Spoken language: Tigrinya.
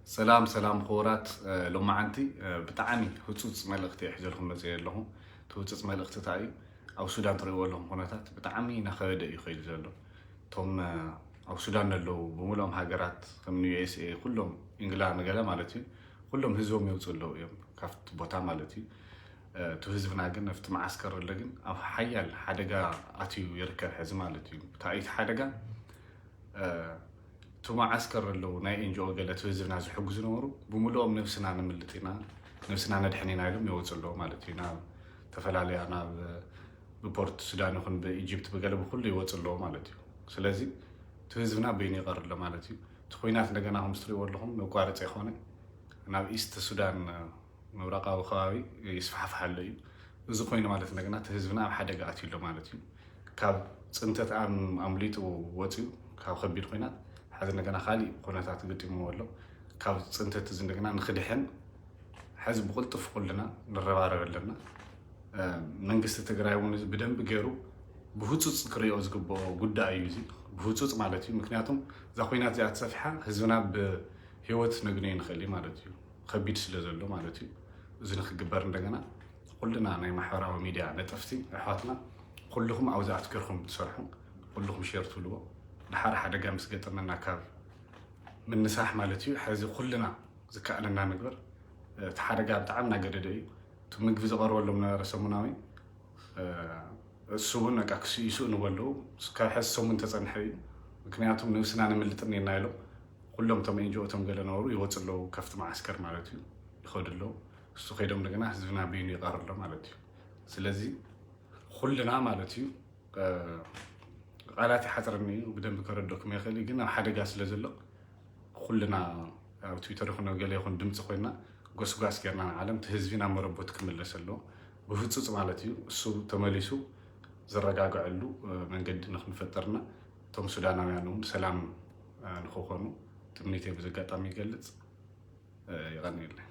ሰላም ሰላም ክቡራት፣ ሎማዓንቲ ብጣዕሚ ህፁፅ መልእኽቲ እየ ሒዘልኩም መፅእ ኣለኹ። እቲ ህፁፅ መልእኽቲ እንታይ እዩ? ኣብ ሱዳን ትሪእዎ ኣለኹም ኩነታት ብጣዕሚ እናኸበደ እዩ ከይዱ ዘሎ። እቶም ኣብ ሱዳን ዘለዉ ብምሉኦም ሃገራት ከም ዩኤስኤ ኩሎም፣ ኢንግላንድ ገለ ማለት እዩ፣ ኩሎም ህዝቦም የውፅኡ ኣለዉ እዮም ካብቲ ቦታ ማለት እዩ። እቲ ህዝብና ግን ኣብቲ መዓስከር ዘሎ ግን ኣብ ሓያል ሓደጋ ኣትዩ ይርከብ ሕዚ ማለት እዩ። እንታይ እዩ እቲ ሓደጋ? እቲ መዓስከር ዘለዉ ናይ ኤንጂኦ ገለ እቲ ህዝብና ዝሕግዙ ነበሩ ብምሉኦም ነብስና ንምልጥ ኢና፣ ነብስና ነድሕን ኢና ኢሎም ይወፁ ኣለዉ ማለት እዩ። ናብ ተፈላለያ ናብ ብፖርት ሱዳን ይኹን ብኢጅፕት ብገለ ብኩሉ ይወፁ ኣለዉ ማለት እዩ። ስለዚ እቲ ህዝብና በይኑ ይቐር ኣሎ ማለት እዩ። እቲ ኩናት እንደገና ከም ትሪእዎ ኣለኹም መቋረፂ የኾነ ናብ ኢስት ሱዳን ምብራቓዊ ከባቢ ይስፋሕፋሕ ኣሎ እዩ። እዚ ኮይኑ ማለት እንደገና እቲ ህዝብና ኣብ ሓደጋ ኣትዩ ኣሎ ማለት እዩ። ካብ ፅንተት ኣም- ኣምሊጡ ወፂኡ ካብ ከቢድ ኩናት ሓዚ እንደገና ካሊእ ኩነታት ገጢምዎ ኣሎ። ካብ ፅንተት እዚ እንደገና ንክድሕን ሕዚ ብቕልጥፍ ኩልና ንረባረብ ኣለና። መንግስቲ ትግራይ እውን እዚ ብደንቢ ገይሩ ብህፁፅ ክሪኦ ዝግብኦ ጉዳይ እዩ እዚ። ብህፁፅ ማለት እዩ። ምክንያቱም እዛ ኩናት እዚኣ ተሰፊሓ ህዝብና ብህይወት ነግንዮ ንኽእል እዩ ማለት እዩ። ከቢድ ስለ ዘሎ ማለት እዩ። እዚ ንክግበር እንደገና ኩልና ናይ ማሕበራዊ ሚድያ ነጠፍቲ ኣሕዋትና ኩልኹም ኣብዚ ኣትኪርኩም ትሰርሑ ኩልኹም ሼር ትብልዎ። ድሓር ሓደጋ ምስ ገጠመና ካብ ምንሳሕ ማለት እዩ። ሕዚ ኩልና ዝከኣለና ንግበር። እቲ ሓደጋ ብጣዕሚ እናገደደ እዩ። እቲ ምግቢ ዝቐርበሎም ነበረ ሰሙናዊ፣ እሱ እውን በቃ ክስእስኡ ንበለዉ ካብ ሕዚ ሰሙን ተፀንሐ እዩ። ምክንያቱም ነብስና ንምልጥ እኒና ኢሎም ኩሎም እቶም ኤንጂኦ እቶም ገለ ነበሩ ይወፁ ኣለዉ ካብቲ መዓስከር ማለት እዩ። ይኸዱ ኣለዉ። እሱ ከይዶም እንደገና ህዝብና በይኑ ይቐር ኣሎ ማለት እዩ። ስለዚ ኩልና ማለት እዩ፣ ቃላት ይሓፅረኒ እዩ ብደንብ ከረደኩም ይኽእል እዩ፣ ግን ኣብ ሓደጋ ስለ ዘሎ ኩልና ኣብ ትዊተር ይኹን ኣብ ገለ ይኹን ድምፂ ኮይና ጎስጓስ ጌርና ንዓለም እቲ ህዝቢ ናብ መረቦት ክምለስ ኣለዎ ብህፁፅ ማለት እዩ። እሱ ተመሊሱ ዝረጋግዐሉ መንገዲ ንክንፈጠርና እቶም ሱዳናውያን እውን ሰላም ንክኾኑ ትምኒተይ በዚ ኣጋጣሚ ይገልፅ። ይቐንየለይ።